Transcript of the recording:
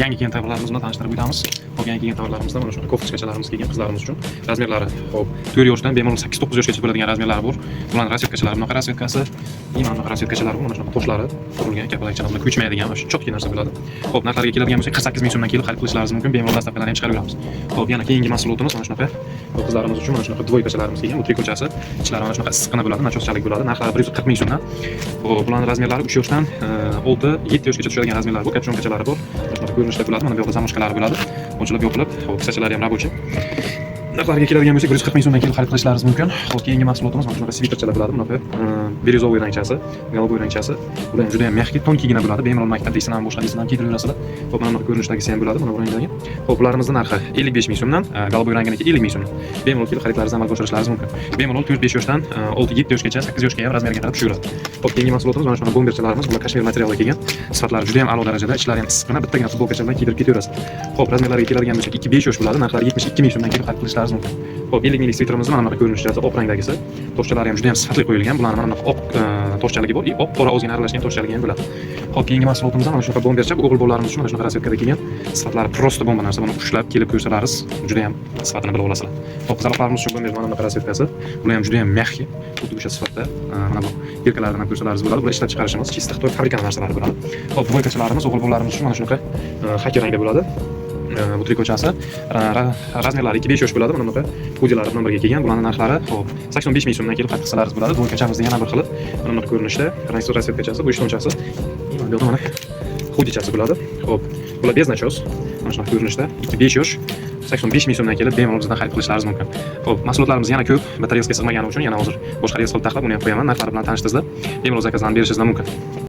Yangi kelgan tovarlarimiz bilan tanishtirib o'tamiz. Hop, yangi kelgan tovarlarimizda mana shunaqa кофточка chalarimiz kelgan qizlarimiz uchun. Размер lari, hop, 4 yoshdan bemalol 8-9 yoshgacha bo'ladigan размер lari bor. Bularning расцветка chalari, bunaqa расцветка si, и mana bunaqa расцветка chalari bor, mana shunaqa toshlari qurilgan, kapalakchalar bilan ko'chmaydigan, mana shu чёткий narsa bo'ladi. Hop, narxlariga keladigan bo'lsak, 48 ming so'mdan kelib xarid qilishlaringiz mumkin. Bemalol доставка larni ham chiqarib beramiz. Hop, yana keyingi mahsulotimiz mana shunaqa qizlarimiz uchun mana shunaqa двойка chalarimiz kelgan. Bu trikochasi, ichlari mana shunaqa issiqqina bo'ladi, начёс chalik bo'ladi. Narxlari 140 ming so'mdan. Hop, bularning размер lari 3 yoshdan 6-7 yoshgacha tushadigan размер lari bor. Капюшонка chalari bor. Mana shunaqa ko'rinishda bo'ladi. Mana bu yoqda замочка lari bo'ladi. Ochilib yopilib, hop, kisachalari ham рабочий. Narxlariga keladigan bo'lsak, 140 ming so'mdan kelib xarid qilishlaringiz mumkin. Hop, keyingi mahsulotimiz mana shunaqa sviterchalar bo'ladi. Bunaqa бирюзовый rangchasi, голубой rangchasi. Bular ham juda ham мягкий, тонкий gina bo'ladi. Bemalol maktab deysizlar ham, boshqa deysizlar ham kiydirib. Hop, mana bunaqa ko'rinishdagisi ham bo'ladi, mana bu rangdagi. Hop, bularimizni narxi 55 ming so'mdan, голубой ranginiki 50 ming so'mdan. Bemalol kelib xaridlaringizni amalga oshirishlaringiz mumkin. Bemalol 4-5 yoshdan 6-7 yoshgacha, 8 yoshga ham размер ga qarab tushaveradi. Hop, keyingi mahsulotimiz mana shunaqa bomberchalarimiz. Bular kashmir materialida kelgan. Sifatlari juda ham a'lo darajada, ichlari ham issiqqina, bittagina futbolkacha bilan kiydirib ketaverasiz. Hop, размер lariga keladigan bo'lsak, 2-5 yosh bo'ladi. Narxlari 72 ming so'mdan kelib xarid qilishlaringiz mumkin. Hop, 50 minglik sviterimizni mana bunaqa ko'rinishda, oq rangdagisi. Toshchalari ham juda ham sifatli qo'yilgan. Bularni mana bunaqa oq toshchaligi bor, и oq qora ozgina aralashgan toshchaligi ham bo'ladi. Hop, keyingi mahsulotimiz ham mana shunaqa bombercha, bu o'g'il bolalarimiz uchun mana shunaqa расцветка da kelgan. Sifatlari просто bomba narsa. Buni ushlab kelib ko'rsalaringiz, juda ham sifatini bilib olasizlar. Hop, qizaloqlarimiz uchun bomber mana bunaqa расцветка si. Bular ham juda ham мягкий, xuddi o'sha sifatda. Mana bu бирка laridan ham ko'rsalaringiz bo'ladi. Bular ishlab chiqarishimiz чисто Xitoy fabrikani narsalari bo'ladi. Hop, двойка chalarimiz o'g'il bolalarimiz uchun mana shunaqa xaki rangda bo'ladi. Bu trikochasi размер lari 2-5 yosh bo'ladi. Mana bunaqa xudilari bilan birga kelgan. Bularning narxlari, hop, 85 ming so'mdan kelib xarid qilsalaringiz bo'ladi. Двойка chamizni yana bir xili mana bunaqa ko'rinishda, rangsiz расцветка chasi, bu ishtonchasi. И mana bu yoqda mana xudichasi bo'ladi. Hop, bular без начёс. Mana shunaqa ko'rinishda 2-5 yosh, 85 ming so'mdan kelib bemalol bizdan xarid qilishlaringiz mumkin. Hop, mahsulotlarimiz yana ko'p, bitta reelsga sig'magani uchun yana hozir boshqa reels qilib taxlab uni ham qo'yaman. Narxlari bilan tanishdingizlar. Bemalol заказ larni berishingiz mumkin.